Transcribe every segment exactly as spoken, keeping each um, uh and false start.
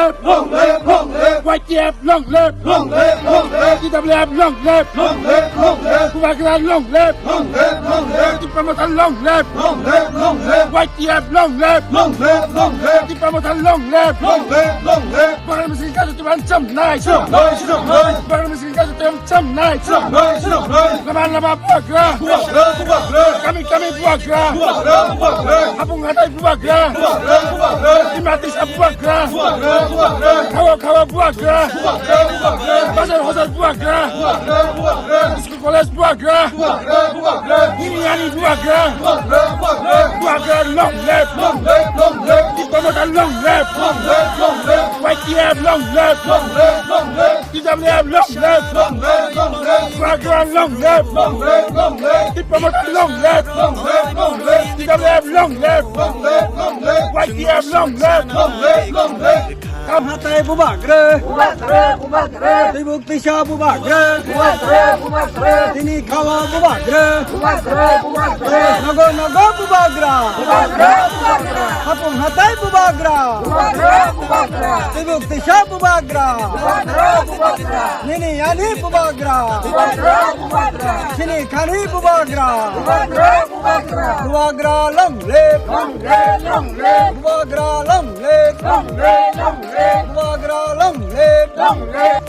Long live, long live. Y T F long live. Long live, long live. T W F long live. Long live, long live. Bubagra long live. Long live, long live. Tipra Motha long live. Long live, long live. Y T F long live. Long live, long live. Tipra Motha long live. Long live, long live. Bubagra missing ka tu ban cham nai. Cham nai, cham nai. Bubagra missing ka tu ban cham nai. Cham nai, cham nai. Lama lama Bubagra. Bubagra, Bubagra. Kami kami Bubagra. Bubagra, Bubagra. Hapung hatai Bubagra. Bubagra, Bubagra. Dimati sa Bubagra. Bubagra, Bubagra. Khawa khawa Bubagra. Bubagra, Bubagra. Bazar hozar Bubagra. Bubagra, Bubagra. School college Bubagra. Bubagra, Bubagra. Nini ani Bubagra. Bubagra, Bubagra. Bubagra long live. Long live, long live. Tipra Motha long live. Long live, long live. Y T F long live. Long live, long live. T W F long live. Long live, long live. Bubagra long live. Long live, long live. Tipra Motha long live. Long live, long live. T W F long live. Long live, long live. Y T F long live. Long live, long live. Kam hatai Bubagra. Bubagra, Bubagra. Tibuk tisa Bubagra. Bubagra, Bubagra. Tini khawa Bubagra. Bubagra, Bubagra. Nogo nogo Bubagra. Bubagra, Bubagra. Hapung hatai Bubagra. Bubagra, Bubagra. Tibuk tisa Bubagra. Bubagra, Bubagra. Nini ani Bubagra. Bubagra, Bubagra. Sini khani Bubagra. Bubagra, Bubagra. Bubagra long live. Long live, long live. Bubagra long live. Long live, long live. Bubagra long live. Long live.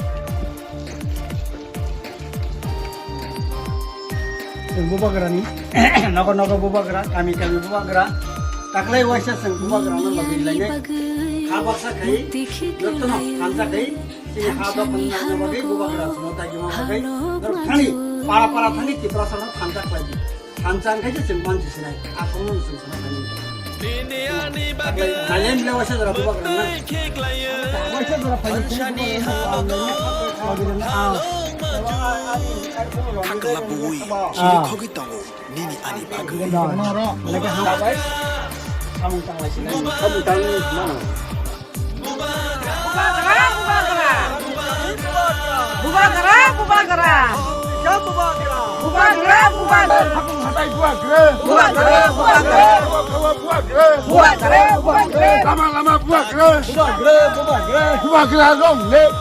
Chwng Bubagrani nogo nogo Bubagra, kami kami Bubagra. Taklai waisa chwng Bubagrano logi lainai. Kha baksa khai, jotono thansa khai, chini ha dophani nangna bagwi Bubagra chwngno dagima bagwi. Norok thani, para para thani Tiprasano thansa khlai di. Thansa wngkha khe chwng mansi sinai. Akhorno chwng sana thani. Nailen le waisa jora Bubagra na. Waisa jora phai. Khakla bui, chiri khogwi tongo, nini ani bagwi. Bubagra, Bubagra. Bubagra, Bubagra. Bubagra, Bubagra. Hapung hatai Bubagra. Bubagra, Bubagra. Khawa khawa Bubagra. Bubagra, Bubagra. Lama lama Bubagra. Bubagra, Bubagra. Bubagra long live.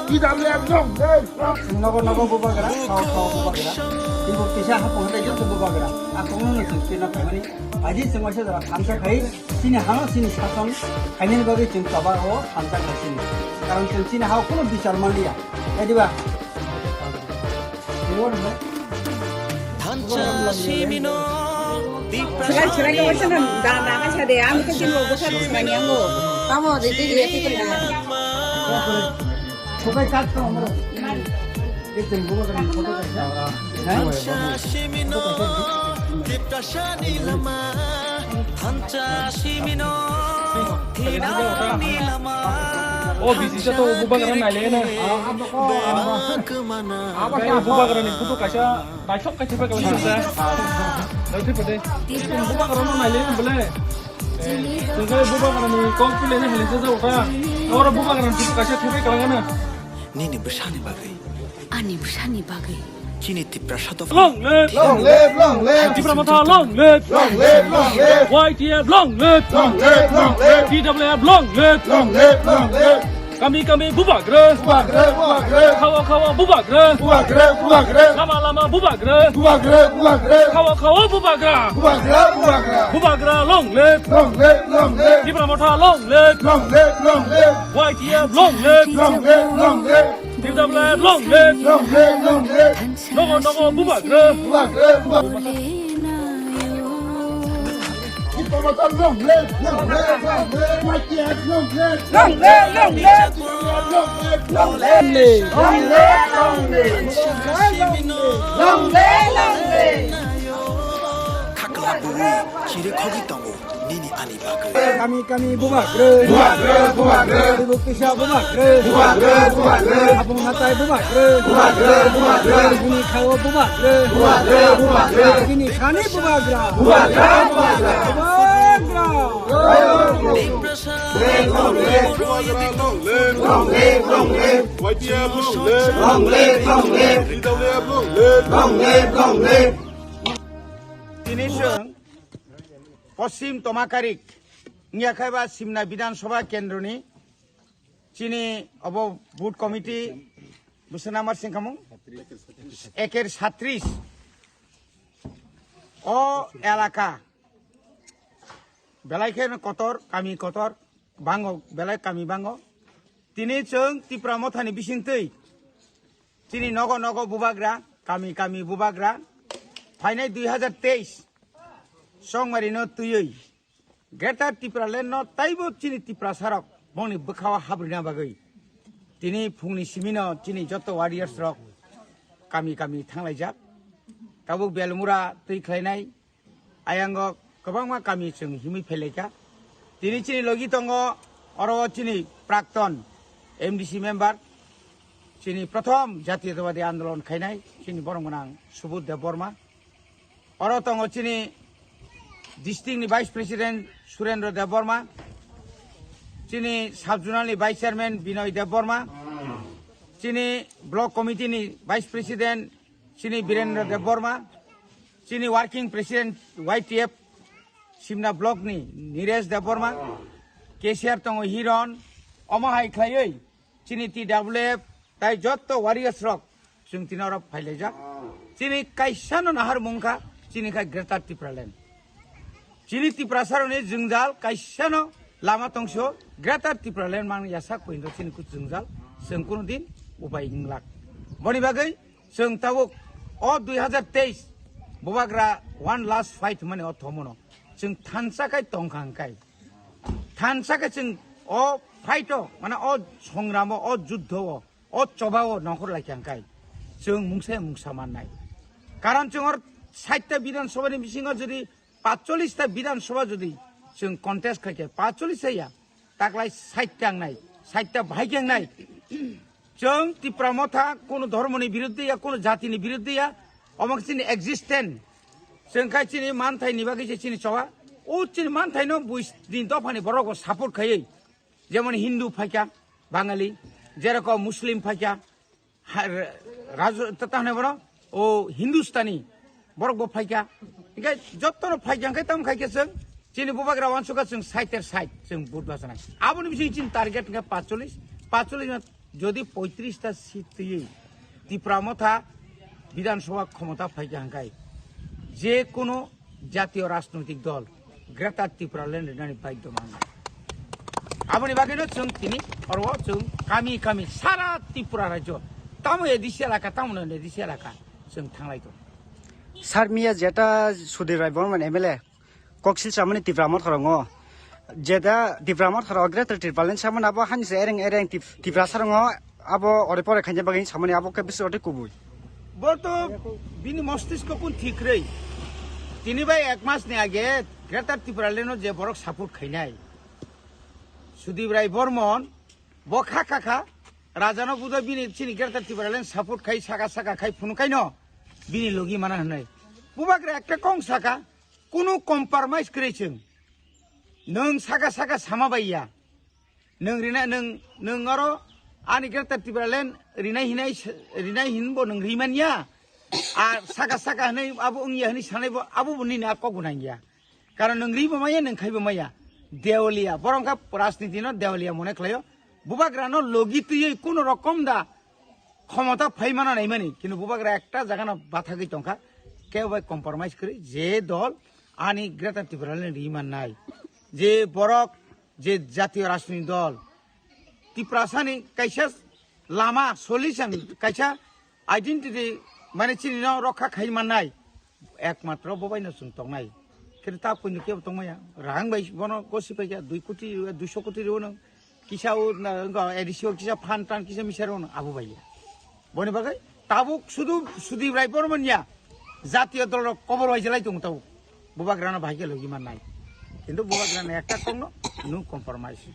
T W F long live. Nogo nogo Bubagra, khawa khawa Bubagra. Tibuk tisa hapung hatai joto Bubagra. Akhorno chwng chwna phaimani. Aji chwng waisa jora thansa khai, chini hano chini sason khainani bagwi chwng choba o thansa khai chini. Karon chwng chini hao kunu bichar manliya. Kaidiba? Thansa simino, Sekarang, sekarang kamu senang, dah, dah, kan saya deh, anu kan sini mau besar, sekarang yang mau. Kamu ada di dia, kita. Bukai kat ko amro. Thansa simino, Tiprasani lama. Thansa simino, thinani lama. O, bisi sa to Bubagra naile na. Beba kemana. Bubagra ni photo kaisa, naithok kaisa pa kaisa. Naithok pa de. Bubagra no naile na bole. Tungkai Bubagrani kok pileni hali sa jao ta. Oro Bubagrani photo kaisa thepai kalangana. Nini bwsani bagwi. Ani bwsani bagwi. Chini Tiprasa dopha. Long live! Long live, long live! Tipra Motha long live! Long live, long live! Y T F long live! Long live, long live! T W F long live! Long live, long live! Kami kami Bubagra. Bubagra, Bubagra. Khawa khawa Bubagra. Bubagra, Bubagra. Lama lama Bubagra. Bubagra, Bubagra. Khawa khawa Bubagra. Bubagra, Bubagra. Bubagra long live. Long live, long live. Tipra Motha long live. Long live, long live. Y T F long live. Long live, long live. T W F long live. Long live, long live. Nogo nogo Bubagra. Bubagra, Bubagra. Long live, long live, long live. Long live, long live. Long live, long live. Long live, long live. Long live, long live. Khakla bui, chiri khogi tongo, nini ani bagwi. Kami kami Bubagra. Bubagra, Bubagra. Tibuk tisa Bubagra. Bubagra, Bubagra. Hapung hatai Bubagra. Bubagra, Bubagra. Bini khawa Bubagra. Bubagra, Bubagra. Bini sani Bubagra. Bubagra, Bubagra. Bubagra. Long live, long live, long live. Y T F long live. Long live, long live. T W F long live. Long live, long live. Tini chwng Poschim Tomakarik wngya khe ba Simna Bidhan Sabha Kendroni Chini obo booth committee bwswk number singkhamung eker satris. O elaka belai khe kotor, kami kotor, bango, belai kami bango. Tini chwng Tipra Mothani bisingtwi chini nogo nogo bubagra, kami kami bubagra phainai dui hazar teis chongmarino twiwi Greater Tipraland no taibo chini Tiprasarok bongni bwkhao habrina bagwi tini phungni simino chini joto warriors rok kami kami thanglaijak. Tabuk Belmura twi khlainai, ayango kwbangma kami chwng himwi phailaikha. Tini chini logi tongo oro chini prakton M D C member, chini prothom Jatiyotabadi Andolon khainai chini borom gwnang Subodh Debbarma. Oro tongo chini district ni Vice President Surendra Debbarma, chini Sub Zonal ni Vice Chairman Binoy Debbarma, chini Block Committee ni Vice President chini Birendra Debbarma, chini Working President Y T F Simna Block ni Niresh Debbarma, cashier tongo Hiron, omo hai khlaiwi chini T W F tai jotto warriors rok chwng tini oro phailaijak. Chini kaisano nahar mungkha chini khai Greater Tipraland. Chini Tiprasarokni jwngjal kaisano lama tongso Greater Tipraland mang yasak poindo chini kut jwngjal chwng kuno din upai wnglak. Boni bagwi chwng tabuk o dui hazar teis bubagra one last fight hwnmani o thomono chwng thansa khai tongkha hwnkhe. Thansa khe chwng o fight o, mane o songramo, o juddo o, o choba o nongkhor lai kha hwnkhe chwng mungsa mungsa mannai. Karon chwng or sait ta Bidhan Sabha ni bisingo jodi patchollish ta Bidhan Sabha jodi chwng contest khai khe patchollish ya, taklai sait ta wngnai, sait ta bahai khe wngnai. Chwng Tipra Motha kuno dhormoni biruddhe ya, kuno jatini biruddhe ya, omo khe chini existence. Chwng khai chini manthai ni bagwi se chini choba. O chini manthai no buis ni dopha ni borok bo support khaiwi. Jemon Hindu phaikha, Bangali, jerokom Muslim phaikha, ha-, Raj-, ta-, ta hwnwi bono, o Hindustani, borok bo phaikha. Hinkhe jotto no phaikha, hinkhe tamo khaikhe chwng, chini bubagra wansukha chwng sait er sait chwng vote bachanai. Aboni bising chini target hinkhe patchollish, patchollish no jodi poitrish ta seat twiwi Tipra Motha Bidhan Sabha khomota phaikha hinkhe je kono jatiyo rajnoitik dol Greater Tipraland rinani baidhyo mannai. Aboni bagwino chwng tini oro chwng kami kami sara Tripura rajyo tamo A D C elaka, tamo non A D C elaka chwng thanglai tongo. Sir, miya jeta Sudhir Rai Borman M L A koksil samani Tipra Motha rongo, jeta Tipra Motha ro Greater Tipraland samani abo hani se ereng ereng Tip-, Tiprasa rongo abo ore pore khaina bagwi samani abo khe bisi ode kubui. Bo to bini mostisko kun thik rei. Tini bai ek mas ni age Greater Tipraland no je borok support khainai Sudhir Rai Borman, bo kha kha kha, Rajano budo bini chini Greater Tipraland support khai saka saka khai phunu kaino bini logi mana hwnwi. Bubagra ekta kong saka, kunu compromise kwrwi chwng. Nwng saka saka sama bai ya. Nwng rina, nwng, nwng oro ani Greater Tipraland rinai hinai s-, rinai hinbo nwng ri manya. Ar saka saka hinai abo wngya hinai sanai bo abo bo nini a kok bo nangya. Karon nwng ri bo maya, nwng khai bo maya. Deolia, borok kha rajniti no deolia mone khlaio. Bubagra no logi twiwi kuno rokom da khomota phai mana naimani, kintu bubagra ekta jaga no bathagwi tongkha. Kebo bai compromise kwrwi je dol ani Greater Tipraland ri mannai. Je borok je jatiyo rajniti dol, Tiprasani kaisa lama solution, kaisa identity, mane chini no rokha khai mannai, ekmatro bo bai no chwng tongnai. Khe ta puini kebo tongmaya, rang bai bono gosi paikha, dui koti, duiso koti rw no, kisa o na, wngkha A D C o kisa phan tan kisa misa rw no, abo bai ya. Boni bagwi tabuk sudu Sudhir Rai Borman ya, jatiyo dol rok kobor bai jelai tongo tabuk. Bubagrano bahai khe logi mannai. Kintu bubagrano ekta kok no, no compromise.